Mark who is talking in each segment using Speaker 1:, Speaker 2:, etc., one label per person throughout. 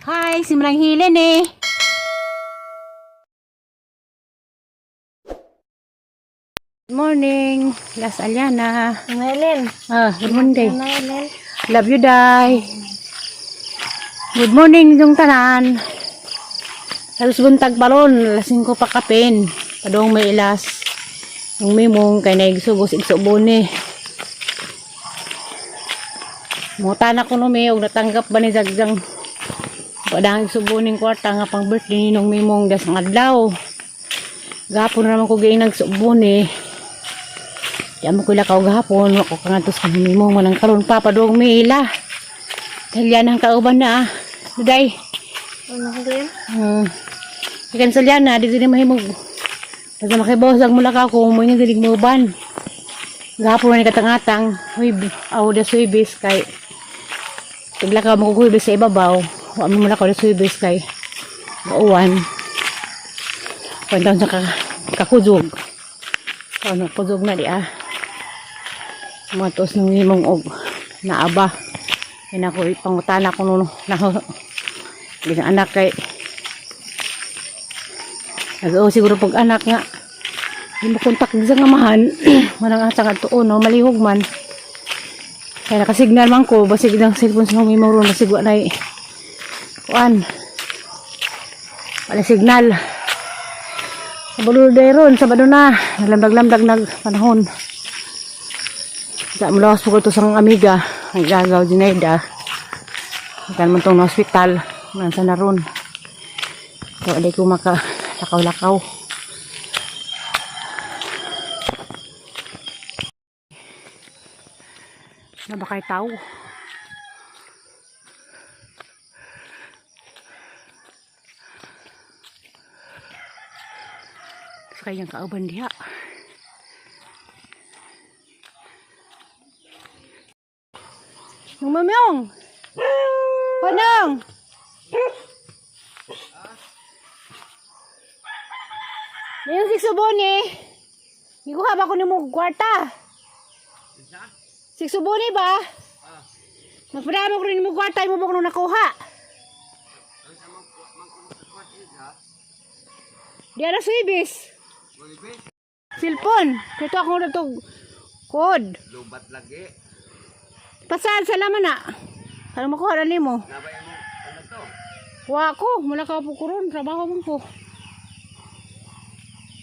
Speaker 1: Hi, si Manang Hilen eh. Good morning, Las Aliana.
Speaker 2: Helen.
Speaker 1: Ah, good morning.
Speaker 2: Helen.
Speaker 1: Love you, Day. Good morning, yung tanan. Halos buntag baron, alas 5 pa kapin. Padong may ilas. Yung mimong kay nagsugos igsubon eh. Muta na ko no may og natanggap ba ni Zagjang padang igsuboning kwarta nga pang birthday ni nung mimong das ang adlaw. Gapon na naman ko giing nagsubon eh. Di mo ko lakaw gahapon, wa ko kangadto sa mimong manang karon pa padung may ila. Dahil yan ang kauban na ah. Duday.
Speaker 2: Ano ko yan?
Speaker 1: Ikan sa liana, di din mahimog. Basta makibawas ang mula ka ko, mo nga galing mo ban. Gahapon na ni katangatang, huy, aw da suybis kay tiglakaw mo kukuybis sa ibabaw. Wa mo mula ka da suybis kay gauwan. Kwentaon sa kakuzog. Ano, kuzog na di ah. Mga tos nung himong og naaba. Kaya ako ipangutana ko nuno. Na, anak kay nag-o siguro pag anak nga di mo kontak sa ngamahan manang asa nga tuon no malihog man kaya nakasignal man ko basig ng cellphone sa humimong ron basig wa nay kuan wala signal. Sabado day ron, Sabado na nalamdag-lamdag nag panahon sa mulawas po ko to sa amiga ang gagaw Zinaida. Ikan man tong na hospital nasa na ron. So, aday ko maka lakaw-lakaw. Na ba kay tao? Sa kayang kauban diha. Nung mamyong! Panang! Ngayon si Suboni, gikuha ba ko ni mo kwarta? Si Suboni ba? Nagpadamo ko rin mo kwarta, imo ba ko nung nakuha? Di ara suibis. Silpon, kito ako na to code.
Speaker 3: Lubat lagi.
Speaker 1: Pasal sa laman na. Para makuha na nimo.
Speaker 3: Nabay mo ano to?
Speaker 1: Wa ko, mula ka po kuron, trabaho man ko.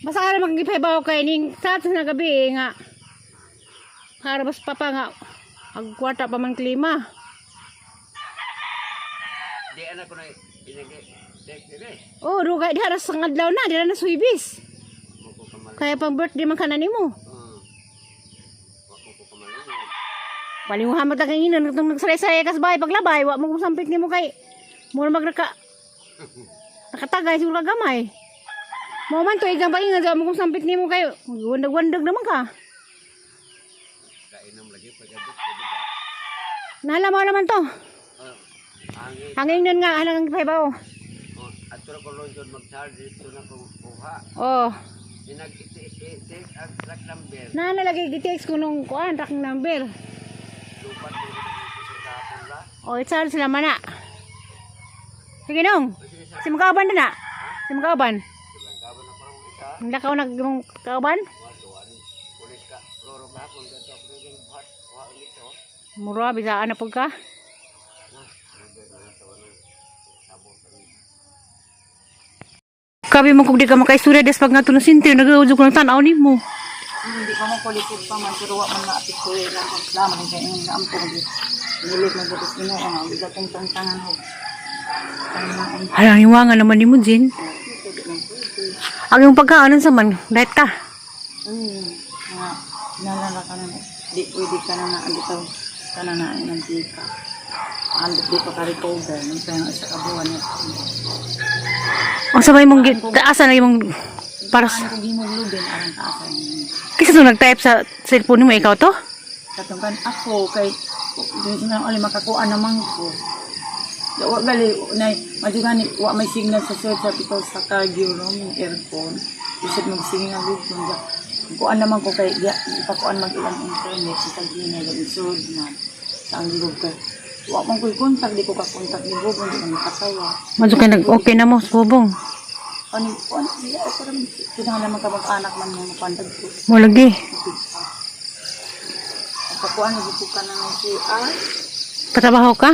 Speaker 1: Basta ka na magipaybaw kay ning sa ato na gabi eh, nga. Harabas pa pa nga ag kwarta pa man klima.
Speaker 3: Di anak ko na inagi dek dire.
Speaker 1: Oh, rugay di haras ang adlaw na, di na suibis.
Speaker 3: Mo ko kamal.
Speaker 1: Kaya pang birthday man kana nimo.
Speaker 3: Wa ko ko kamalungan.
Speaker 1: Palinguhan mo ta kay inon katong nagsaray-saray kas bahay paglabay, wa mo sampit nimo kay mura magraka. Nakatagay siguro ka gamay. Mo man to igang paingan sa mo kung sampit nimo kay wandag-wandag naman ka.
Speaker 3: Kainom lagi pagabot di ba?
Speaker 1: Nala mo naman to.
Speaker 3: Oh. Angin.
Speaker 1: Hangin nun nga halang paybaw.
Speaker 3: Oh, ato ra ko London mag-charge dito na ko kuha.
Speaker 1: Oh,
Speaker 3: Inag iti ang truck number.
Speaker 1: na nalagay gitext ko nung kuan tracking number.
Speaker 3: Lubat ko sa kahapon la.
Speaker 1: Oh, it's all sila mana. Sige nong. Si magkauban na na. Si magkauban.
Speaker 3: Ibang kaban na parang isa.
Speaker 1: Ang lakaw nag mong kauban.
Speaker 3: Watuan. Pulis ka. Roro kahapon ganto ako rin buhat. Kuha ulit oh.
Speaker 1: Mura bisaan na pud ka.
Speaker 3: Na, number na to ano. Sabot ang
Speaker 1: Kabi mo kung di ka makaistorya des pag nga tuno sinti nagudyo ko ng tan-aw nimo.
Speaker 4: Hindi pa mo kulikod pa man pero wa man naapit ko eh lang kung salamat kay imong naampong gi. Nilit na gud Ginoo nga bigat tong tangtangan ho. Ang
Speaker 1: Halang iwangan naman nimo Jin. Ang iyong pagkaanon sa man, diet ka.
Speaker 4: Nga nalala ka na di pwede ka na na bitaw ka na na ng tika. Ang di pa ka recover nung sa isa ka buwan na.
Speaker 1: Ang sabay mong taasan na imong para sa
Speaker 4: Ang kog hemoglobin aron taasan.
Speaker 1: Kisa to nag-type sa cellphone nimo ikaw to?
Speaker 4: Katong ako kay di na ali makakuha naman ko. Ya, wa gali nay madyo gani wa may signal sa cell sa bitaw sa cardio room yung aircon. Isip mag-signal dito. Kuan naman ko kay ya, ipakuan mag ilang internet sa gina yung sud man. Sa ang lubog kay Wa man ko'y kontak, di ko ka-kontak ni Bobong, di ko makasawa.
Speaker 1: Madyo kay nag okay na mo sa bubong.
Speaker 4: Ano, ano siya, o parang kinahanglan man ka mag-anak man mo mapantag ko.
Speaker 1: Mo lagi.
Speaker 4: Ang pakuan, hindi ko ka na ng CR.
Speaker 1: Patrabaho ka?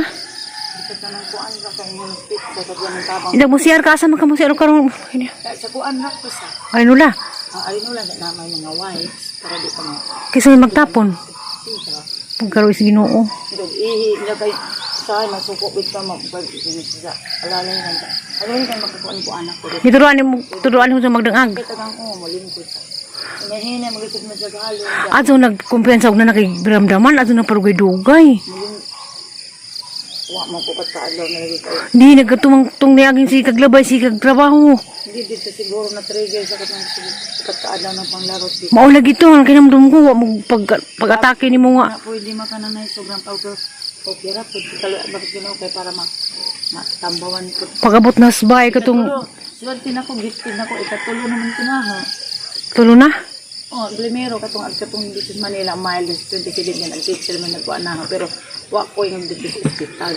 Speaker 4: Isa ka ng kuan, sa kanyang hospital, sa kanyang ng tabang.
Speaker 1: Idag mo CR ka asa man ka mo CR karon.
Speaker 4: Sa kuan ra ko sa.
Speaker 1: Ay nula.
Speaker 4: Ang ayun lang na may mga wipes para di pa ma.
Speaker 1: Kaysa may magtapon.
Speaker 4: Sisa.
Speaker 1: Pagkaroon sa Ginoo.
Speaker 4: Dog ihi niya kay sa masuko bit ka mag sa alalay kan. Alalay kan makakuan ko anak ko.
Speaker 1: Gituruan mo, turuan mo sa magdangag.
Speaker 4: Kay tagang ko molingkod sa. Mahina maglisod mo sa galo.
Speaker 1: Adto nagkumpiyansa og na nakiramdaman, adto na parugay dugay.
Speaker 4: Muling wa mo ko katkaadlaw na lagi kayo.
Speaker 1: Di nagkatumang tung niaging si kaglabay si kagtrabaho.
Speaker 4: Hindi dito siguro na trigger sa katong katkaadlaw ng panglaro dito.
Speaker 1: Mao lagi to ang kinamdum ko wa mo pag pag-atake nimo nga.
Speaker 4: Na pwede makananay sobrang tawag ko. Okay ra pud kalo bakit ginawa kay para ma matambawan ko.
Speaker 1: Pag-abot na sa katong
Speaker 4: Ikatulo, swerte na ko, gifted na ko, ikatulo naman ko na ha.
Speaker 1: tulo na.
Speaker 4: Oh, primero katong ag katong dito sa Manila, mild 27 yan, ang teacher man nagkuan na ha, pero wa ko yung dito sa ospital.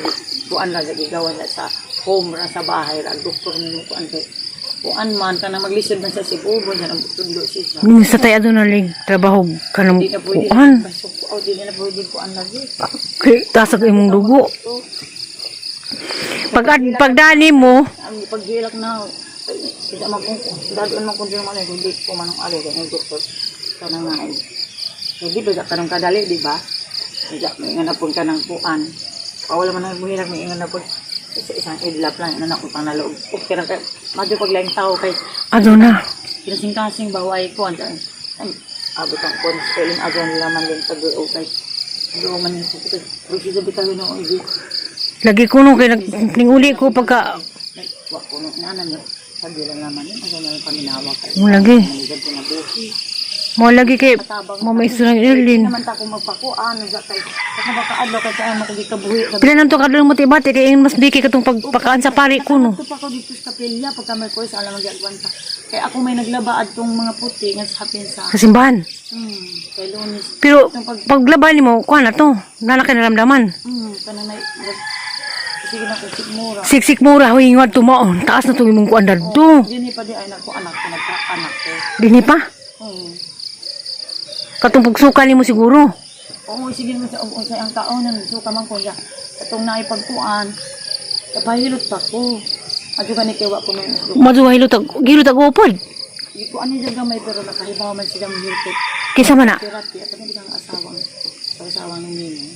Speaker 4: Kuan lang gigawan na sa home ra sa bahay ra, ang doktor nimo kuan kay kuan man kana maglisod man sa Cebu yan ang tudlo siya.
Speaker 1: Minsa tayo adto na lig trabaho kanang
Speaker 4: Di na pwede
Speaker 1: kuan.
Speaker 4: pasok oh, di na pwede kuan lagi.
Speaker 1: Kay tasag imong dugo. Pag pagdani mo,
Speaker 4: Ang paghilak na kita man kung dadon man kung di naman ay hindi ko manong alay kay ng doktor kanang nga ay hindi ba kanang kadali di ba hindi may nga napun ka ng kuan pawala man ang muhilak may nga napun sa isang idlap lang ina na ko pang naloob okay ra kay madyo pag laing tao kay
Speaker 1: adto na.
Speaker 4: kinasing-kasing baway ko ang ay abot ang kon spelling agon laman din pag okay do man yung ko kay bitaw na og
Speaker 1: Lagi ko no kay nag ning ko pagka
Speaker 4: wa ko no nanan pag lang naman yun ang ganyan paminawa kay
Speaker 1: mo lagi.
Speaker 4: Manigan ko na buhi.
Speaker 1: Mo lagi kay
Speaker 4: Matabang.
Speaker 1: mo may ng Erlin.
Speaker 4: Hindi naman ta ko magpakuan sa kay sa makaadlaw kay sa makagikabuhi.
Speaker 1: Pila nang to kadlong mo tibati kay ingon mas biki katong pagpakaan sa pari ko no.
Speaker 4: Ito pa ko dito sa kapilya pagka may course alam magyagwan pa. Kay ako may naglaba adtong mga puti nga sa hapin sa
Speaker 1: Sa simbahan.
Speaker 4: kay Lunes.
Speaker 1: Pero
Speaker 4: Itong pag
Speaker 1: paglaba nimo kuan na to. Wala na kay naramdaman.
Speaker 4: Kanang nay sige na ko sigmura.
Speaker 1: Siksik mura hoy ingwad tumaon. Taas na tong imong kuan dadto.
Speaker 4: Dini pa di ay nako anak ko nagka anak ko.
Speaker 1: Dinhi pa. Katong pugsuka nimo siguro.
Speaker 4: Oo, sige mo sa oo, sa ang taon nang suka man ko ya. Katong naipagkuan. Kapahilot pa ko. Adyo gani kay wa ko nung
Speaker 1: Madto hilot ag gilot ag upod.
Speaker 4: Di ko ani dyan gamay pero nakahibaw man sila mahilot.
Speaker 1: Kinsa man na?
Speaker 4: Therapy at hindi kang asawang asawa ng nino.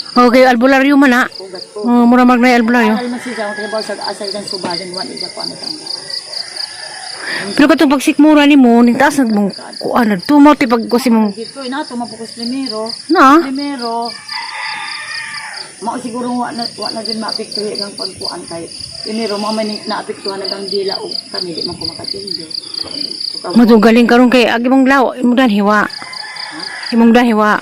Speaker 1: Okay, albularyo man na.
Speaker 4: Ugat ko.
Speaker 1: Oh, mura mag na albularyo.
Speaker 4: Aral man siya ang kahibaw sa asal kang subadan wa ni ko ano tang.
Speaker 1: Pero katong pagsikmura nimo ning taas na mong kuan na tumaw ti pag kasi mong
Speaker 4: Dito ina to mapukos primero.
Speaker 1: na.
Speaker 4: Primero mao siguro wa na din maapektuhan ang pagkuan kay primero mao man ni naapektuhan ang dila og kami di man ko makatindi.
Speaker 1: Madugaling karon kay agi mong law imong dan hiwa. Imong dan hiwa.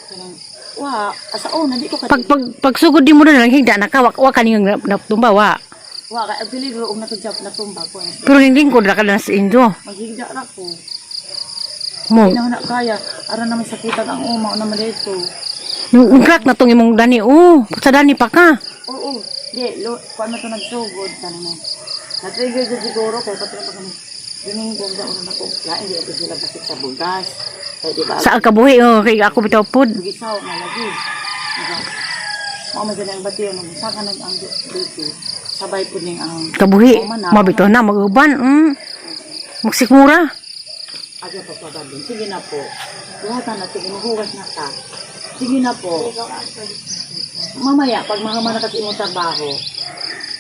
Speaker 4: Kanang wa asa una di ko
Speaker 1: Pag pag pagsugod di mo na lang higda na ka wa, wa kaning natumba wa.
Speaker 4: wa kay ang peligro og natujap natumba ko.
Speaker 1: Pero ning lingkod ra ka na sa inyo.
Speaker 4: Maghigda ra ko.
Speaker 1: Mo
Speaker 4: Hindi na na kaya. Aron naman sakitan ang uma na naman dito.
Speaker 1: yung crack na tong imong dani oh, sa dani pa ka.
Speaker 4: Oo, di, lo, kuan na to nagsugod, sana na. Na-trigger ko siguro, kaya pati na kami, Domingo, ang daon na ako, lain, di ako sila bakit sa bugas. Kaya di ba,
Speaker 1: Sa kabuhi oh kay ako bitaw pod.
Speaker 4: gisaw na lagi. Diba? Mao man dyan ang batiyo, magsaka nag ang dito. Sabay po ning ang
Speaker 1: Kabuhi mabitaw na maguban. Magsikmura.
Speaker 4: agya pagpabadin. Sige na po. Buhatan na, sige, mahugas na ka. Sige na po. Mamaya, pag mahama na kasi imong trabaho,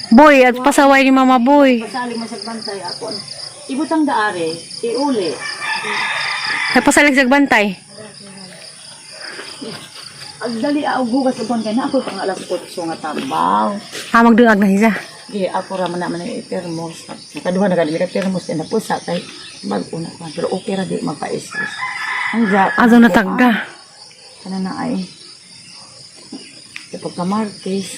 Speaker 1: Boy, at pasaway ni Mama Boy.
Speaker 4: Pasalig mo sa bantay ako. Ibutang daare, iuli.
Speaker 1: Ay pasalig sa bantay.
Speaker 4: Ang dali og hugas og kay na ako pang alas 8 nga tambaw.
Speaker 1: Ha magdungag na siya.
Speaker 4: Di ako ra man naman ang termos. Nakaduha na gani ka termos na pusa kay bag-o na ko. Pero okay ra di magpa-stress. Ang ja.
Speaker 1: Ato na tagda.
Speaker 4: Kana na ay. Kay pagka Martes,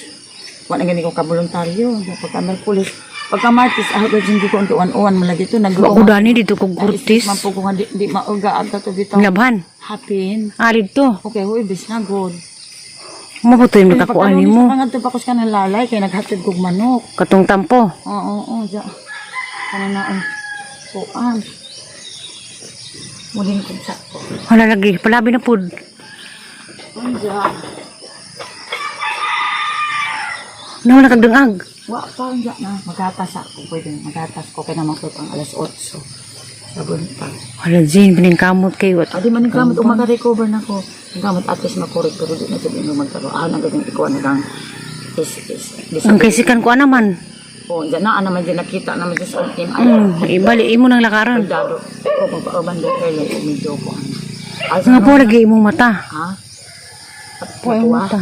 Speaker 4: wala gani ko ka voluntaryo. Pagka Merkulis, pagka Martes, ako gud hindi ko unti uwan-uwan man lagi to
Speaker 1: Wa
Speaker 4: nag
Speaker 1: ko dani dito ko kurtis.
Speaker 4: Man po ko nga di mauga agta to bitaw.
Speaker 1: Laban.
Speaker 4: Hapin.
Speaker 1: Ah, dito.
Speaker 4: Okay, huwibis na good.
Speaker 1: Mabuto yung nakakuan nimo.
Speaker 4: Nga pa ko sa kanang lalay kay naghatid kog manok.
Speaker 1: Katong tampo.
Speaker 4: Oo, oo, ja. Ano na ang kuan. Muling kog sa ko.
Speaker 1: Wala lagi, palabi na pud.
Speaker 4: Unja.
Speaker 1: Nawala kag dungag.
Speaker 4: Wa pa unja na magatas ako pwede magatas ko kay naman ko pang alas 8. Sabon pa.
Speaker 1: Wala Jane, paningkamot kayo.
Speaker 4: Adi man yung gamot, umaga-recover na ko. Yung gamot at least makurik, pero di na sabihin mo magkaroon. Ah, nagagang ikuha na lang. Is,
Speaker 1: Ang kaysikan ko naman.
Speaker 4: Oh, dyan na, naman dyan nakita naman dyan sa team. Ay,
Speaker 1: Ibali imo nang lakaran.
Speaker 4: soldado. O, magpauban doon kayo, medyo ko. Ay,
Speaker 1: Nga po lagi imong mata.
Speaker 4: Ha?
Speaker 1: Po imong mata.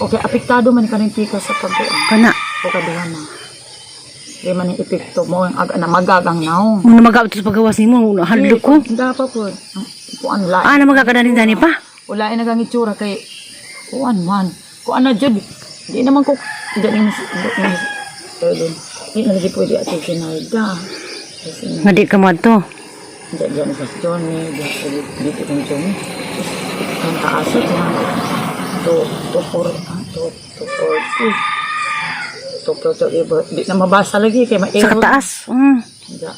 Speaker 4: Okay, apektado man ka ng tika sa pagkuan.
Speaker 1: Kana.
Speaker 4: O kaduha na. Di man yung epekto mo, ang aga na magagang naong.
Speaker 1: Mo na magaabot sa pagawas nimo, hadlok ko.
Speaker 4: Hindi pa po. Kuan lain.
Speaker 1: Ah, na magakadanin dani pa.
Speaker 4: Wala ay nagang itsura kay kuan man. Kuan na jud. Di naman ko di naman pwede. Di na lagi pwede ate Sinalda. Kasi
Speaker 1: Nga di ka madto.
Speaker 4: di di na sa Johnny, di pwede dito kang Johnny. Ang taas ito ha. To to four to to four two. To to to iba. Di na mabasa lagi kay
Speaker 1: Sa
Speaker 4: ma-error.
Speaker 1: kataas.
Speaker 4: Ja.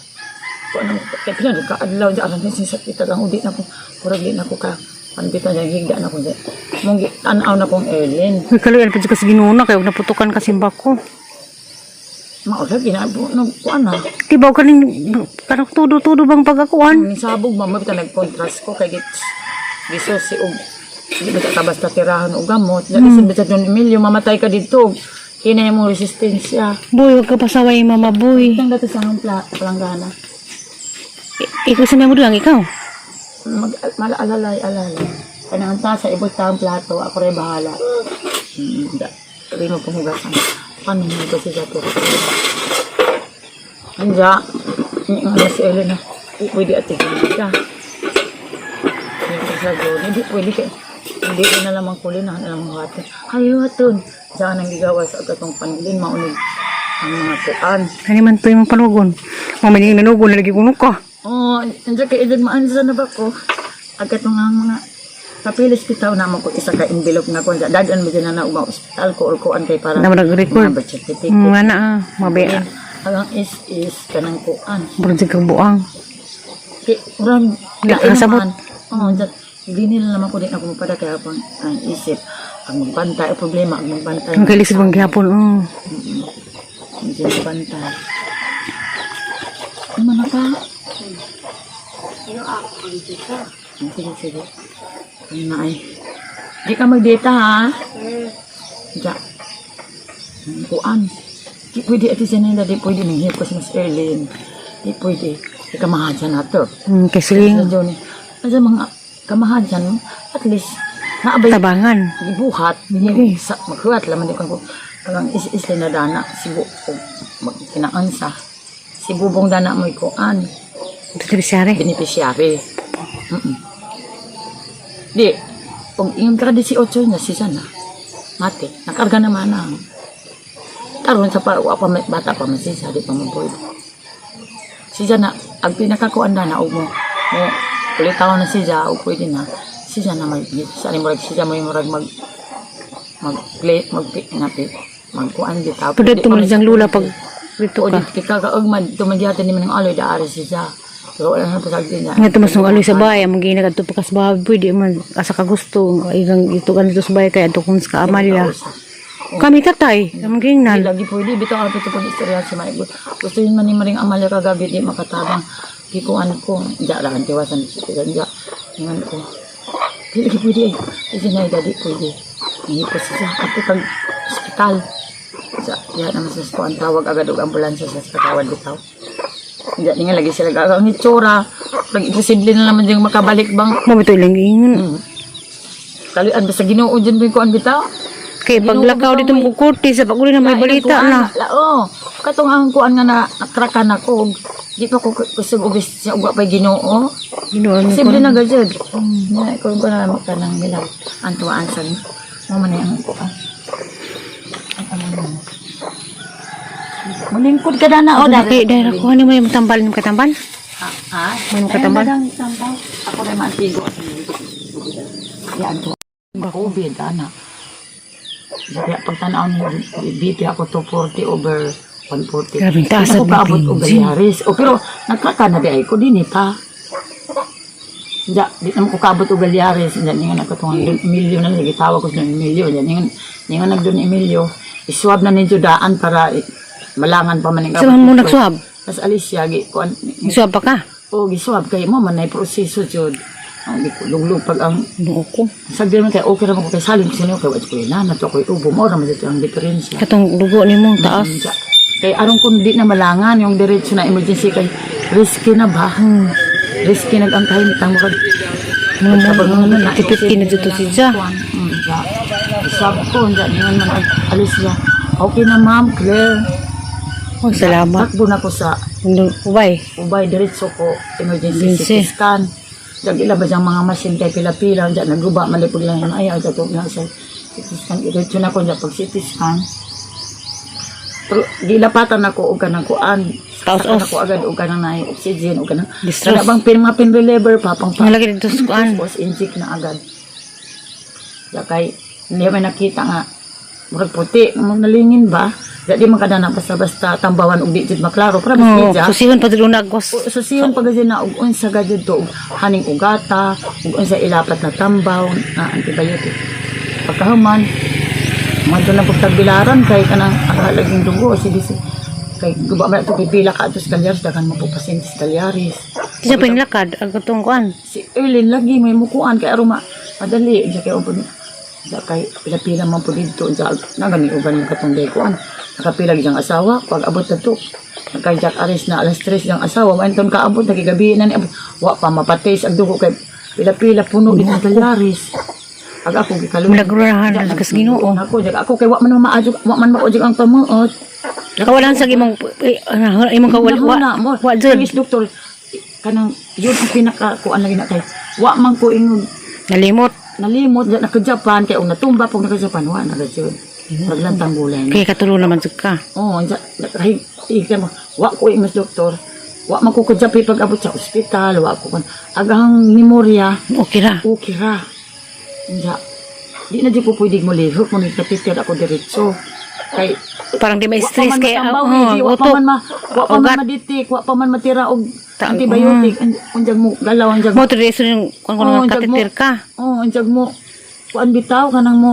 Speaker 4: Kuan ang kay pila kaadlaw ja aron sin sakit ang udi na ko. Murag di na ko ka panbita niya higda na ko ja. Mong tan-aw na kong Erlin.
Speaker 1: Uy, kaluyan pa dyan ka sa Ginoo na kayo naputukan ka simba ko.
Speaker 4: Mao lagi na bu no kuan na.
Speaker 1: Di ba kaning kanang tudo-tudo bang pagakuan?
Speaker 4: Ni sabog mama bitaw nag-contrast ko kay git giso si og di ba ta basta tirahan og gamot. Mm. Lisod bitaw Don Emilio mamatay ka didto. Kinay mo resistensya.
Speaker 1: Boy, wag ka pasaway mama boy.
Speaker 4: Itang dati sa akong palanggana.
Speaker 1: Ikaw sa mo lang ikaw.
Speaker 4: Mag maalalay alalay. Kanang ta sa ibot ta ang plato, ako rin bahala. Da. Sabi mo panghugasan. Paano mo kasi sa to? Anja, nga na si Elena. Di pwede ate ka. Hindi sa Johnny, di pwede kay. Hindi ko na lamang kulin, na lamang hati. Hayo aton. Saan ang gigawa sa agatong panulin, maunig ang mga kuan.
Speaker 1: Ano man to yung panugon. Mama niya nanugon na lagi kuno ka.
Speaker 4: Oh, andiyan kay edad maansa na ba ko? Agad nga mga papilis bitaw na mo ko isa ka envelope nga kon dadon mo dyan na na uma ospital ko or kuan kay para
Speaker 1: Na mo nag-record.
Speaker 4: mga birth certificate.
Speaker 1: Nga na ah, mabi.
Speaker 4: Ang is kanang kuan.
Speaker 1: Murag jud kang buang.
Speaker 4: Kay urang
Speaker 1: Wala ka kasabot.
Speaker 4: Oh, dyan di nila naman ko din ako mapada kaya pang ang isip ang magbantay ang problema ang magbantay.
Speaker 1: Ang kailisod bang gihapon. Oh.
Speaker 4: Hindi magbantay. Ano man na ka? Ah, sige, sige. Ano na ay. Di ka magdita ha? Ja. Kuan. Di pwede ati Sinenda, di pwede nang ko si Miss Erlene. Di pwede. Di ka mahadyan na to.
Speaker 1: Kasiling.
Speaker 4: Sa Johnny. Sa mga kamahadyan, at least, naabay
Speaker 1: Tabangan.
Speaker 4: gibuhat,
Speaker 1: Okay.
Speaker 4: sa maghuat laman di ko parang is-is na dana sibu o magkinaansa. Si bubong dana mo'y kuan
Speaker 1: Beneficiary.
Speaker 4: beneficiary. Di, pag yung ka 18 na si sana. Mate, nakarga naman ang. Karon sa pa, wa pa may- bata pa man siya, di pa mo boy. Si na, ang pinakakuan na na og mo, mo ulitaw na siya og pwede na. Siya na mag sa ni murag siya mo yung murag mag mag play mag napi magkuan bitaw.
Speaker 1: Pwede tumalis ang lula pag dito
Speaker 4: O
Speaker 1: ka.
Speaker 4: di kagaugman tumagyatan ni man ang aloy daari siya. Pero wala na pasagdi niya.
Speaker 1: Nga tumas ng aloy sa bahay, ang mga ginagad pa sa bahay, pwede man, asa ka gusto, igang ito ganito sa bahay, kaya ito kung sa Amalia. Kami tatay, ang
Speaker 4: Hindi
Speaker 1: gingnan.
Speaker 4: lagi pwede. Bitaw ang ito pag istorya si Mike. Gusto yun man ni Maring Amalia kagabi, di makatabang. Gikuan ko. Diya lang, tiwasan. Diya. Ingan ko. Di lagi pwede eh. Kasi na, di pwede. Nahipos siya. Ato kag ospital. Sa, diya naman sa kuan tawag agad og ambulansya sa katawad bitaw. Diya nga lagi sila gagawin itsura. Lagi imposible na naman yung makabalik bang.
Speaker 1: Mabito ilang ingon.
Speaker 4: Kaluan basta Ginoo dyan ba yung kuan bitaw?
Speaker 1: Kay paglakaw dito mo kukurti, sa paguli na may balita na.
Speaker 4: Lao. Katong ang kuan nga na nakrakan ako. Di pa ko kusog ubis siya ugwa pa Ginoo.
Speaker 1: Ginoon ko.
Speaker 4: Simple na gajud. Na ko ko na kanang nila ang tuwaan sa mo man ang kuan. Ang amo mo. Mulingkod ka na na o
Speaker 1: Dahil dahil ako ano may tambal ng katambal?
Speaker 4: Ha?
Speaker 1: May katambal?
Speaker 4: Ayun, tambal. Ako rin mantigo. Yan to. COVID, ana. Kaya pagtanaw ni BP ako 240 over 140.
Speaker 1: Grabing taas
Speaker 4: Di na
Speaker 1: sa
Speaker 4: ko kaabot
Speaker 1: BP.
Speaker 4: og Galyares. O pero nagkaka na di ay ko din eh pa. Ja, di naman ko kaabot og Galyares. Diyan nga nagkatungan Don Emilio na lagi tawag ko sa Don Emilio. Diyan nga nag Don Emilio. Iswab na ninyo daan para malangan pa man ang
Speaker 1: Sa mo nagsuwab?
Speaker 4: Mas alis siya gi kuan.
Speaker 1: Nagsuwab pa ka?
Speaker 4: O giswab kay mo man nay proseso jud. Ang luglug pag ang
Speaker 1: Noo ko.
Speaker 4: sagdi man kay okay ra man ko kay salin ko sinyo kay wa ko na nato ko ubo mo ra man dito ang diferensya.
Speaker 1: Katong dugo ni mong taas.
Speaker 4: Kay aron kung di na malangan yung diretso na emergency kay risky na ba? Risky nag ang kahimtang mo kag
Speaker 1: Mga tipit kini dito si Ja.
Speaker 4: Ja. Sab ko ja ningon man ang alis siya. Okay na ma'am, clear.
Speaker 1: Oh, salamat.
Speaker 4: Takbo na ko sa
Speaker 1: Ubay.
Speaker 4: Ubay diretso ko emergency
Speaker 1: Emergency.
Speaker 4: CT scan. Dag ila ba diyang mga machine kay pila-pila diyan naguba malipod lang yung ayaw dyan lang sa CT scan diretso na ko diyan pag CT scan. Pero gilapatan ako og kanang kuan.
Speaker 1: Taos-os.
Speaker 4: Saktan ako agad og kanang naay oxygen og kanang
Speaker 1: Distress.
Speaker 4: Kana bang pin mga pin reliever pa pang
Speaker 1: Ang lagi dito sa kuan.
Speaker 4: Tapos inject na agad. Ya kay hindi man nakita nga murag puti mo nalingin ba? Di man kada na basta-basta tambawan og di jud maklaro para mas
Speaker 1: Oh,
Speaker 4: media.
Speaker 1: susihon pa dito nagwas.
Speaker 4: So siyon pag na og unsa ga jud to og haning ugata, ug unsa ilapat na tambaw na antibiotic. Pagkahuman, madto na pagtagbilaran kay kanang akalaging dugo sige sige. Kay guba man to kay pila ka ato sa Calyares daghan mo po pasyente sa Calyares.
Speaker 1: Sa pinlakad ang katong kuan.
Speaker 4: Si Erlyn lagi may mukuan kay aruma madali diya kay ubon. Diya kay pila-pila man po didto diya na gani uban mo katong day kuan. Nakapila gyud ang asawa pag abot na to. Kay Jack Aris na alas 3 ang asawa man ton kaabot nagigabi na ni abot. Wa pa mapates ang dugo kay pila-pila puno dito sa Calyares. Ag ako gikaluoy.
Speaker 1: Nagurahan na kas Ginoo.
Speaker 4: Ako diya ako kay wa man maadyo wa man maadyo ang pamuot.
Speaker 1: Kawalan sa imong eh, ano, imong kawal wa.
Speaker 4: Nahuna mo.
Speaker 1: Wa jud.
Speaker 4: Please, doktor, kanang yun ang pinaka kuan lagi na kay wa man ko ingog
Speaker 1: Nalimot.
Speaker 4: nalimot na naka-Japan kay og natumba pag naka-Japan wa na jud. Paglantang gulay.
Speaker 1: Kay katulo naman jud ka.
Speaker 4: Oh, unsa kahig mo wa ko ingos doktor. Wa man ko kajapi pag abot sa ospital, wa ko kon agahang memorya,
Speaker 1: Okay ra.
Speaker 4: okay ra. Unsa di na jud ko pwede mo lihok mo ni kapitir ako diretso. Kay
Speaker 1: Parang di ma-stress
Speaker 4: wa pa man
Speaker 1: kay
Speaker 4: matambaw,
Speaker 1: oh,
Speaker 4: hindi, wa pa
Speaker 1: utok.
Speaker 4: man ma, wa pa man
Speaker 1: Ugat.
Speaker 4: maditik, wa pa man matira og antibiotic, unjag mo galaw unjag
Speaker 1: Mo to reason yung kung
Speaker 4: Oo,
Speaker 1: oh,
Speaker 4: unjag mo.
Speaker 1: kateter ka.
Speaker 4: Oh, unjag mo kuan bitaw kanang mo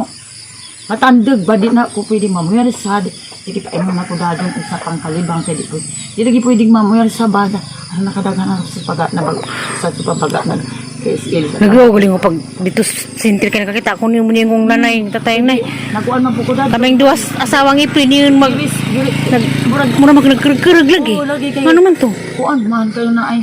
Speaker 4: matandog ba di na ko pwede mamuyar sa di kita imo na ko dadon sa pangkalibang kay di ko di lagi pwede mamuyar sa bada ano nakadagan na sa paga na bag, sa pabaga na kay SL sa
Speaker 1: Nagro galing ko pag dito sinter ka nakakita ko ni ningong nanay tatay nay.
Speaker 4: nakuan man po ko dadon.
Speaker 1: Kaming duwas asawang ipin yun mag
Speaker 4: Giris, giri,
Speaker 1: nag
Speaker 4: murag
Speaker 1: mura mag nagkurag lagi.
Speaker 4: Oo, lagi kayo.
Speaker 1: Ano man to?
Speaker 4: Kuan man kayo na ay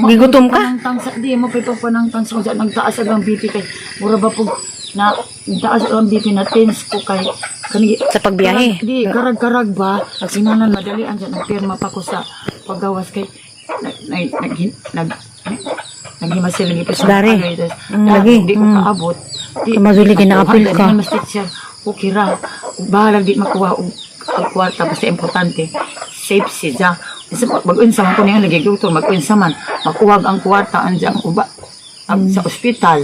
Speaker 1: Gigutom ka?
Speaker 4: Panangtang sa di mo pito panangtang sa dyan nagtaas ang BP kay mura ba po na nagtaas ang BP na tense ko kay kani
Speaker 1: Sa pagbiyahe.
Speaker 4: Karag, di karag-karag ba sinanan madali ang dyan nagpirma pa ko sa paggawas kay nag nag nag, nag naghimasil lagi pa sa
Speaker 1: Dari.
Speaker 4: agay, tas,
Speaker 1: Lagi.
Speaker 4: di ko kaabot di
Speaker 1: Kamazuli kinaapil
Speaker 4: nakuha,
Speaker 1: ka.
Speaker 4: di mas teacher okay ra bahalag di makuha og og kwarta basta importante safe siya. Kasi mag-unsa man ko niya lagi doktor mag-unsa man makuha ang kwarta andiyan ang uba ang, sa ospital.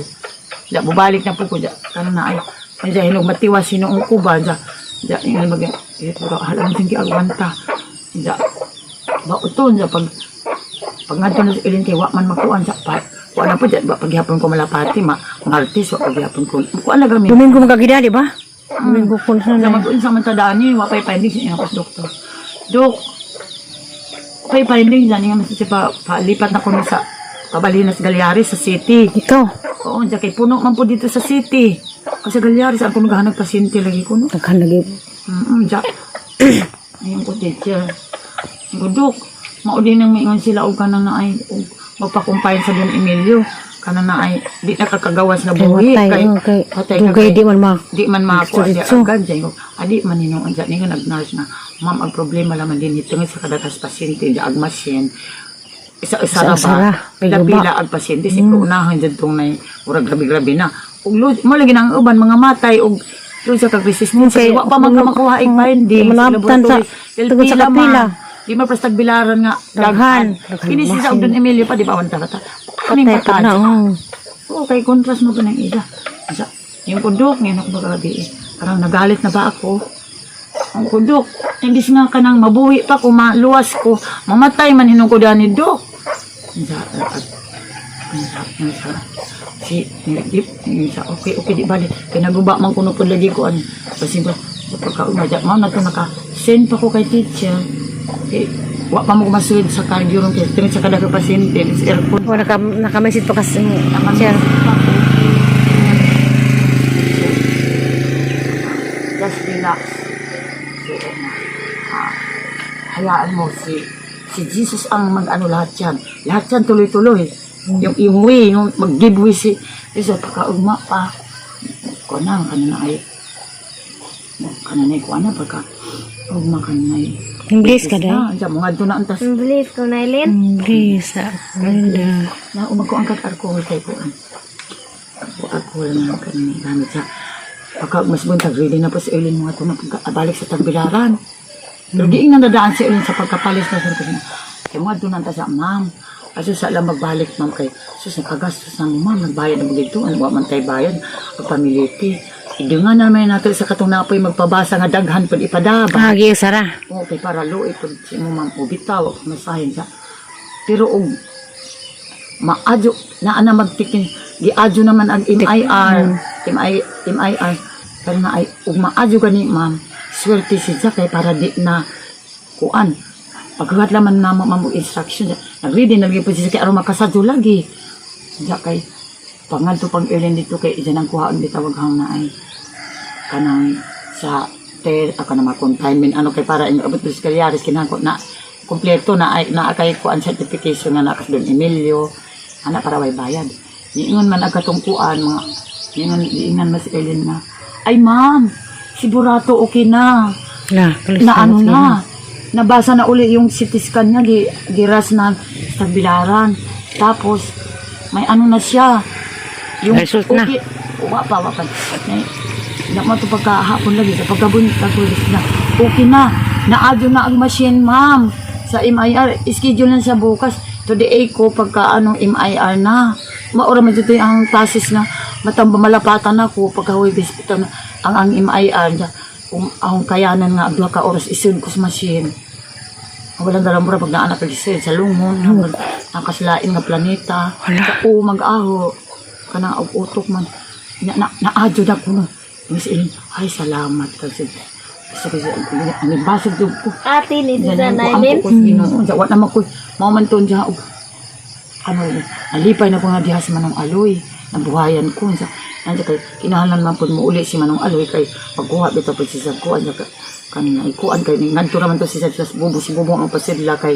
Speaker 4: Da bubalik na po ko da karon na ay andiyan hinog matiwas sinuong ko ba da da ingon mag ito ra halang tinggi agwanta. Da ba uton da pag pag ngadto na sa ilin kay wa man makuan sa pa wa na po dyan ba paghapon ko malapati ma mga artist wa paghapon ko kuan na gami.
Speaker 1: Domingo magkagida, di ba? Domingo ko na
Speaker 4: Sa
Speaker 1: na.
Speaker 4: mag-unsa man ta dani wa pay findings niya ako sa doktor. Dok, pay findings dani nga mas siya pa palipat na ko ni sa Pabalinas Galyares sa city.
Speaker 1: Ikaw,
Speaker 4: Oo, diyan kay puno man po dito sa city. Kasi Galyares ang kuno gahanag pasyente lagi ko no.
Speaker 1: daghan lagi.
Speaker 4: Ja. Ayun ko teacher. Ayun ko dok, mao din nang maingon sila og kanang na ay og magpa-confine sa Don Emilio. Kanang na ay di nakakagawas na
Speaker 1: Kay
Speaker 4: buhi
Speaker 1: watay,
Speaker 4: kay
Speaker 1: oh, kay
Speaker 4: patay ka
Speaker 1: dugay
Speaker 4: kay
Speaker 1: di man ma.
Speaker 4: di man makakuha siya
Speaker 1: Diretso.
Speaker 4: agad dyan ko adi man hinuon dyan nga nag-nurse na ma'am ang problema laman din ito nga sa kadakas pasyente di ag machine isa isa ra
Speaker 1: Isa-isa
Speaker 4: ba
Speaker 1: ra,
Speaker 4: pila
Speaker 1: may
Speaker 4: pila ag pasyente si unahan dyan tong nay murag grabe-grabe na ug mo lagi nang uban mga matay ug doon sa kag resistance
Speaker 1: Okay,
Speaker 4: wa pa man ka makuha ig findings
Speaker 1: manabtan sa-
Speaker 4: laboratory. Dahil
Speaker 1: tungod sa
Speaker 4: pila man.
Speaker 1: kapila.
Speaker 4: Di man prastag bilaran nga
Speaker 1: Daghan. Daghan
Speaker 4: kini siya sa
Speaker 1: masin.
Speaker 4: Don Emilio pa di ba wanta ka ta kaning
Speaker 1: Patay pa na,
Speaker 4: patay
Speaker 1: oh.
Speaker 4: Oo, kay contrast mo pa ng ida. Sa, yung kundok, ngayon ako magabi eh. Parang nagalit na ba ako? Ang ko, Dok, imbis nga ka nang mabuhi pa ko, maluwas ko, mamatay man hinong ko dani, Dok. Unsa, unsa, unsa. Si, di, unsa, okay, okay, di bali. Kaya naguba man kuno po lagi ko, ano, kasi ba, sa pagkauma, di, mao na to naka, send pa ko kay teacher. Eh, wa pa mo ko masuod sa cardio room, kaya tingin sa kada ka pasyente, sa aircon.
Speaker 1: O, naka-message pa kasi sir.
Speaker 4: Just relax. So, ah, hayaan mo si si Jesus ang mag-ano lahat yan. Lahat yan tuloy-tuloy. Yung way, yung mag-give way si Jesus, pagkaugma pa. Kuha na, kanan na ay. Kanan na ay, kuha na, pagka ugma kanan na ay.
Speaker 1: English ka dai.
Speaker 4: Na, diyan, mga doon na antas.
Speaker 2: Believe ko, Nailin.
Speaker 1: English. Ah, ganda.
Speaker 4: Na umag ko ang kag alcohol kay ko. Ako alcohol na ang kanang gamit sa pagka mas buntag ready na po si Eileen mga tuna pagkabalik sa tagbilaran. Pero di na nadaan si Eileen sa pagkapalis na sa kasi. Kay mga doon ta sa ma'am. Aso sa lang magbalik ma'am kay sus nakagastos na mo ma'am nagbayad na mo dito ano wa man tay bayad ang pamiliti. Idungan na naman nato sa katong napoy magpabasa nga daghan pud ipadaba.
Speaker 1: Ah, giyo sara.
Speaker 4: Okay, para luoy pud si mo ma'am o bitaw ako masahin sa. Pero og maadyo na ana magtikin giadyo naman ang MIR MI MIR pero na ay ug maadyo gani ma'am swerte si Jack kay para di na kuan paghuhat laman na mo ma'am og instruction nagready na gyud po siya kay aron makasadyo lagi Jack kay pangadto pang Ellen dito kay iyan ang kuhaon bitawag hang na ay kanang sa ter ako na ma-confinement ano kay para inyo abot sa Calyares kinahanglan na kompleto na ay na kay kuan certification nga na Don Emilio ana para way bayad niingon man ang katong kuan mga niingon niingon mas Ellen na ay ma'am si Burato okay na
Speaker 1: La,
Speaker 4: na ano na nabasa na uli yung CT scan niya gi, giras na sa tagbilaran tapos may ano na siya yung
Speaker 1: Result na.
Speaker 4: okay, wa pa wa pa na, na mo to pagkahapon lagi sa pagkabuntag na okay na naadyo na ang machine ma'am sa MIR schedule na siya bukas today ko pagka anong MIR na maura man dito ang process na matamba malapatan ako pagka Huwebes bitaw na ang MIR niya kung akong kayanan nga duha ka oras isud ko sa machine. Ang walang dalamura pag naanak pag isud sa lungon, ang kaslain nga planeta,
Speaker 1: Hala.
Speaker 4: sa o mag-aho, kanang og utok man. Na, na, naadyo na ko no. Miss Ellen, ay salamat kasi sa kasi ang basag jud ko.
Speaker 2: Ate ni
Speaker 4: Yan
Speaker 2: Susan
Speaker 4: ang
Speaker 2: Nailin.
Speaker 4: ko sa Ginoo. Sa wa naman ko mao man to diha og ano nalipay na ko nga diha si Manong Aloy nabuhayan ko sa nandiya kay kinahanglan man pud mo uli si Manong Aloy kay pagkuha bitaw pud siya sa kuan niya kanina ikuan kay ngadto ra man to siya sa bubo si bubo ang pasidla kay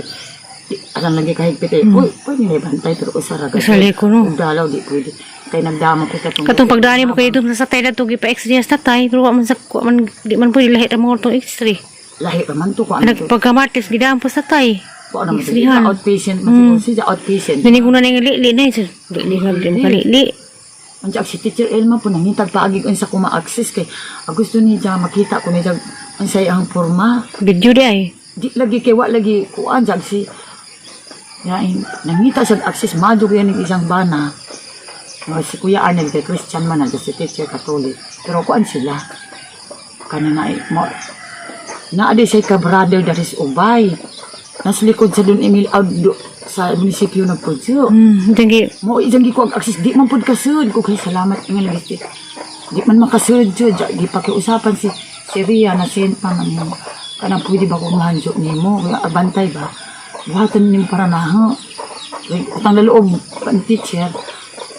Speaker 4: aran lagi kahigpit eh. Uy, pwede na ibantay pero usa ra
Speaker 1: Kasali ko, no.
Speaker 4: Ug dalaw di pwede. Kay nagdamo ko sa tong
Speaker 1: Katong pagdani mo kayo sa tay na tugi pa x-ray sa tatay pero wa man sa wa man di man pwede lahi ang mga tong x-ray.
Speaker 4: Lahi ra man to ko ano
Speaker 1: Anak pagka-Martes gidaan po sa tay.
Speaker 4: ko ano man to.
Speaker 1: X-rayhan.
Speaker 4: Outpatient man siguro siya outpatient.
Speaker 1: Dini ko na ning lili na sir. Lili nga di mo kalili.
Speaker 4: Ang si Teacher Elma po nangitag paagi ko sa kuma access kay ang gusto niya makita ko niya ang say ang forma
Speaker 1: Video di ay.
Speaker 4: di lagi kay wa lagi kuan jag si yain nangita sa access madug yan ng isang bana. Mga si Kuya Arnel kay Christian man ang si Teacher Catholic pero kuan sila kanina ay mo naa di siya ka brother daris ubay nas likod sa Don Emil out sa munisipyo nagpudyo.
Speaker 1: Dagi
Speaker 4: Mo ijang gi ko ang access di man pud kasud ko kay salamat nga lagi si. Di man makasud jud gi pakiusapan si si Ria na send pa man mo. Kanang pwede ba kong mahanjo nimo kaya abantay ba. Buhatan nimo para naho. Kay utang na loob pan teacher.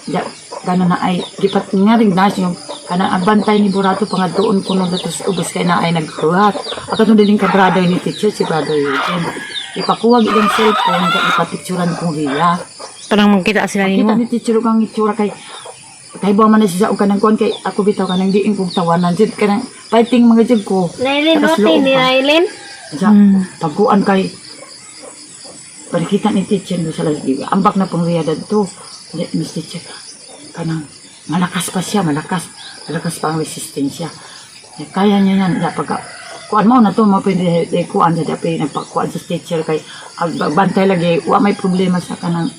Speaker 4: Ja kana na ay gipat nga rin na siya kana abantay ni Burato pangadtuon ko nung datos ubos kay na ay naghuhat. Ato din ka brother ni teacher si brother Eugene. Ipakuwag iyang cellphone, ipapicturan kong Ria.
Speaker 1: parang magkita sila
Speaker 4: Kita
Speaker 1: nimo.
Speaker 4: ni teacher og ang itsura kay kay ba man na siya og kanang kuan kay ako bitaw kanang diin kong tawanan jud kanang fighting mga jud ko.
Speaker 2: Nailin,
Speaker 4: Takas
Speaker 2: ate
Speaker 4: loob
Speaker 2: ni
Speaker 4: pa.
Speaker 2: Nailin.
Speaker 4: Sa pagkuan kay parikita ni teacher mo sa lagi. Ambak na pong riya dadto. Di, Miss teacher kanang malakas pa siya, malakas. Malakas pa ang resistensya. Ya, kaya niya yan. Ya, pagka, kuan mo na to, mo pwede eh, kuan sa dapat nagpakuan sa teacher kay ag bantay lagi wa may problema sa kanang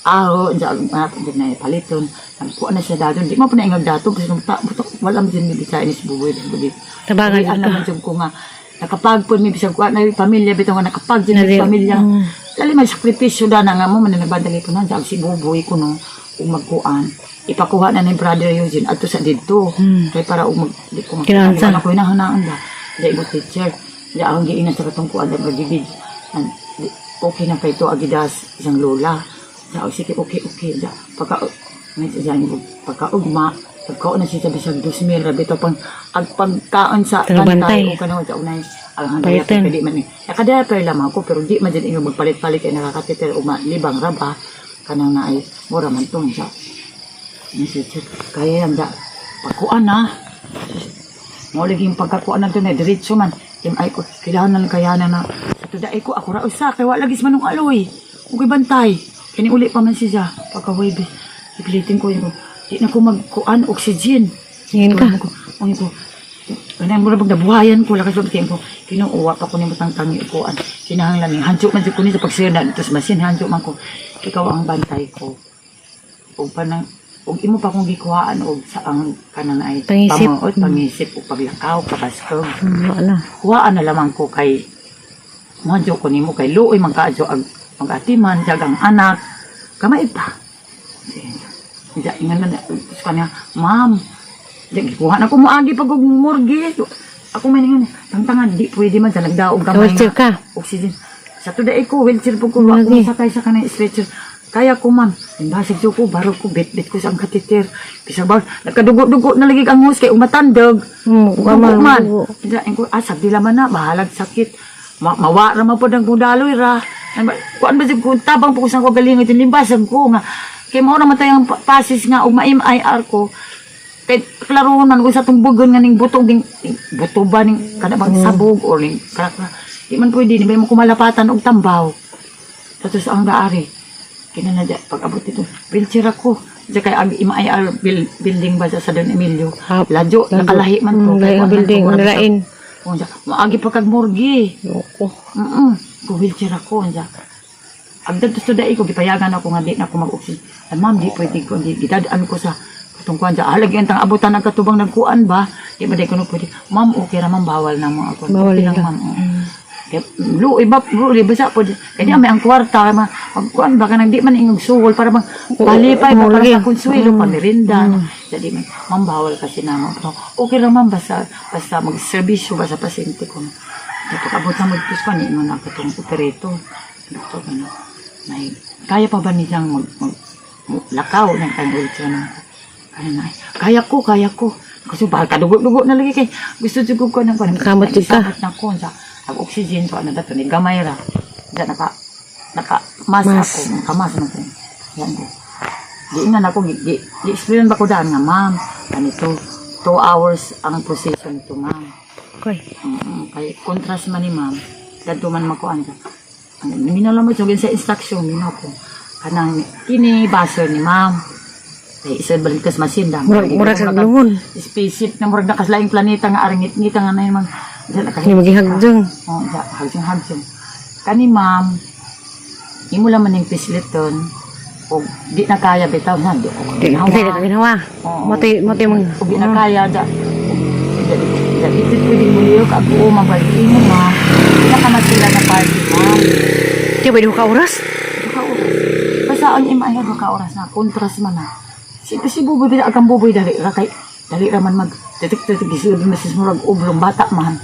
Speaker 4: Aho, unsa ang mga na paliton. Nagkuha na siya daton. Di mo pa na ingag dato kasi nung ta, butok, wala mo din bisaya ni Buboy. Buboy.
Speaker 1: Tabangan
Speaker 4: Ay,
Speaker 1: jud
Speaker 4: alam
Speaker 1: ka.
Speaker 4: mo jud ko nga nakapagpon mi bisag kuha na yung pamilya bitaw nga nakapag jud
Speaker 1: Nali-
Speaker 4: yung pamilya. Lali may sakripisyo da na nga mo man nagbadali ko na sa si Buboy ko no ug magkuan. Ipakuha na ni Brother Eugene adto sa didto. Kay para ug mag di ko
Speaker 1: Kinahanglan.
Speaker 4: ako hinahanaan ba. Di mo teacher. Di akong giinan sa katong kuan da magigid. Okay na kay to agidas isang lola. Sa sige, okay okay da. Pagka may siya ni pagkaugma pagkaon na siya bisag 2,000 ra bitaw pang ag pagkaon sa
Speaker 1: Tagbantay.
Speaker 4: o kanang sa unay ang
Speaker 1: Palitan.
Speaker 4: hanggang di man eh. Nakadiaper lamang ako pero di man din inyo magpalit-palit kay nakakateter o libang ra ba kanang naay mura man tong siya. Ni siya, kaya yan da pagkuan na. Mo lagi yung pagkakuan na to na diretso man. Yung ay ko kailangan na kayanan na. Sa tuday ko ako ra usa kay wa lagi sa manong aloy. Ug bantay. Kini uli pa man siya pagka Huwebes. Ipilitin ko yun. Di na ko magkuan oxygen.
Speaker 1: Ingin ka.
Speaker 4: Ko, ang ko. Kanang mura pag nabuhayan ko lakas pag ko. Kinuuwa pa ko nimo tangtangi ko an. Kinahanglan ni hanjo man jud ko ni sa pagsira dito sa machine hanjo man ko. Ikaw ang bantay ko. Og panang og imo pa kong gikuhaan og sa ang kanang ay
Speaker 1: Pangisip.
Speaker 4: pamuot, pangisip ug paglakaw pabaskog.
Speaker 1: Wala.
Speaker 4: Kuhaan na lamang ko kay moadyo ko nimo kay luoy man kaadyo ag mag-atiman jag ang anak kamay pa. Diya, ingan man, sa kanya, ma'am, diya, gikuha na ko moagi pag og morgue. Ako man ingan, tangtangan, di pwede man sa nagdaog gamay
Speaker 1: Wheelchair
Speaker 4: nga.
Speaker 1: ka.
Speaker 4: Oxygen. Sa today ko, wheelchair po ko, wa ko
Speaker 1: Lagi.
Speaker 4: masakay sa kanang stretcher. Kaya ko, ma'am. Imbasig ko, baro ko, bit-bit ko sa ang kateter. Bisag ba, nagkadugo-dugo na lagi ang hus kay umatandog.
Speaker 1: Wa man,
Speaker 4: Dugo man.
Speaker 1: dugo.
Speaker 4: Diya, ko, ah, sabdi laman na, bahalag sakit. Mawa ra man po ng kundaloy ra. Ano ba, kuan ba ko, tabang po ko sa ko galing ito, limbasan ko nga. Kay mao naman tayong passes nga, ug ma-MIR ko. Kay klarohon man ko sa tumbugon nga ning buto, ning, ning buto ba ning kada bang sabog or ning krakra. Di man pwede, di ba mo kumalapatan og tambaw. Tapos ang gaari, kinana dya, pag abot dito, wheelchair ako. Diya kay ang MIR building ba sa Don Emilio.
Speaker 1: Hap.
Speaker 4: Ladyo,
Speaker 1: Ladyo.
Speaker 4: nakalahi man to.
Speaker 1: Lahi
Speaker 4: Kay
Speaker 1: nga
Speaker 4: kuan man
Speaker 1: building,
Speaker 4: to, murag
Speaker 1: nalain.
Speaker 4: Oh, siya, maagi pa kag morgue.
Speaker 1: Loko.
Speaker 4: Ko wheelchair ako siya. Ang dadto sa dai ko gipayagan ako nga di na ako mag-oxygen. Ay ma'am, di pwede ko di gidad-an ko sa katong kuan siya. Alagi ang tang abutan ang katubang nagkuan ba? Di ba di ko no pwede. Ma'am, okay ra ma'am, bawal na mo ako.
Speaker 1: Bawal
Speaker 4: Okay lang
Speaker 1: na.
Speaker 4: ma'am. Oo. Kaya, lu iba lu iba sa pwede. Kanya may ang kwarta ma magkuan ba kanang di man ingog suwol para bang palipay ba
Speaker 1: oo,
Speaker 4: para
Speaker 1: lagi.
Speaker 4: sa konsuelo pamerinda. Jadi man, ma'am bawal kasi na mo. Okay ra ma'am basta basta magserbisyo ba sa pasyente ko. Dapat abot na magpus pa ni ingon ako tong operator. Doktor ano. May kaya pa ba niyang mag lakaw ng kang wheelchair na ako. Kaya na. Kaya ko, kaya ko. Kasi baka kadugo-dugo na lagi kay gusto jud ko ng kuan.
Speaker 1: Kamot jud ka.
Speaker 4: Isabot na ko sa ang oxygen to ano dato ni gamay ra. Diyan naka naka mas,
Speaker 1: Mas.
Speaker 4: ako, nakamas man ko. Yan ko. Di nga ako di, di, di explain ba ko daan nga ma'am. Ganito 2 hours ang proseso nito ma'am.
Speaker 1: Koy.
Speaker 4: Kay contrast man ni ma'am, dadto man makuan ka. Ang minalaw mo sa instruction minako ko. Kanang kini baso ni ma'am. Kay isa balikas machine da.
Speaker 1: Murag murag sa lungon.
Speaker 4: Spaceship na murag nakaslaing planeta nga aringit-ngita nga na yun ma'am. Diyan
Speaker 1: Ni magihagdong.
Speaker 4: Oh, ja, hagjong hagjong. Kani ma'am, imo lang man ning pisliton og di na kaya bitaw na di ko
Speaker 1: Di
Speaker 4: ginawa.
Speaker 1: di ka ginawa.
Speaker 4: Oo.
Speaker 1: Motoy motoy mga.
Speaker 4: Ug di na kaya ja. Ja, ja, iti pwede mo liyo ka buo mabalik imo ma'am. Di na ka matila na party ma'am.
Speaker 1: Di ba ka oras?
Speaker 4: Duha ka oras. Basta ang ima ay duha ka oras na contrast man na. Si si buboy bila agang buboy dali ra kay dali ra man mag titik titik gisud masis murag oblong bata man.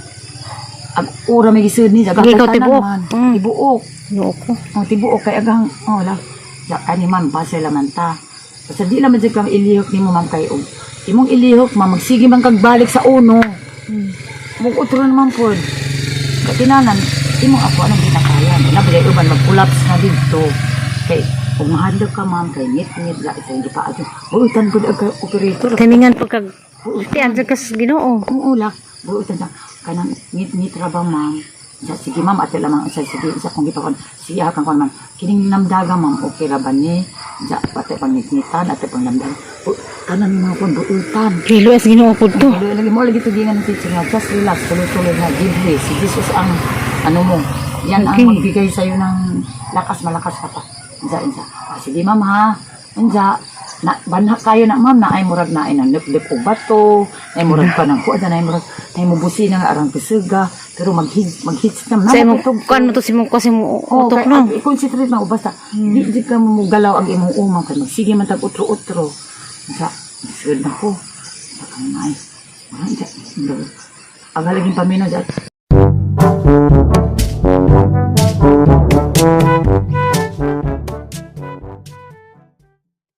Speaker 4: Ag ora may gisud ni jaga
Speaker 1: Ikaw tibuok.
Speaker 4: man. Tibuok.
Speaker 1: Loko.
Speaker 4: Oh, tibuok kay agang oh la. Ya kani man base laman ta. Basta di laman jud kang ilihok nimo ma'am kay og imong ilihok ma'am magsige man kag balik sa uno. Mug utro naman pod. Katinanan imong ako anong ginakaya. Na ba uban mag-collapse na didto. Kay ug mahadlok ka ma'am kay ngit-ngit la sa hindi pa adyo. Buutan gud ang operator.
Speaker 1: Timingan pag kag Ti andiyan ka sa Ginoo.
Speaker 4: Oo la, buutan sa kanang ngit-ngit ra ba ma'am? Sa sige ma'am ate lamang sa sige isa kong gipakon. Siya kang kon ma'am. Kining namdaga ma'am okay ra ba ni? Sa pati pang ngit-ngitan ate pang namdaga. Kanan mga kon buutan.
Speaker 1: Kilo as Ginoo pud to.
Speaker 4: Tuloy lagi mo lagi tugingan ng teacher nga just relax tuloy-tuloy na give way. Si Jesus ang ano mo. Yan ang magbigay sa iyo ng lakas malakas ka pa. Isa isa. Sige, ma'am, ha. Anja, na banha kayo na, ma'am, na ay murag na ay nang lip og bato, na ay murag pa ng kuan, na ay murag na ay mubusina nga arang kisuga, pero maghits na
Speaker 1: Sa imong kuan mo to si mong kasi mo
Speaker 4: Oh,
Speaker 1: utok
Speaker 4: kay,
Speaker 1: no.
Speaker 4: ag- i-concentrate na basta di ka mo galaw ang imong umang kay magsige man tag utro-utro. Sa sud na ko. Sa kanay. Ang halaging paminaw dyan.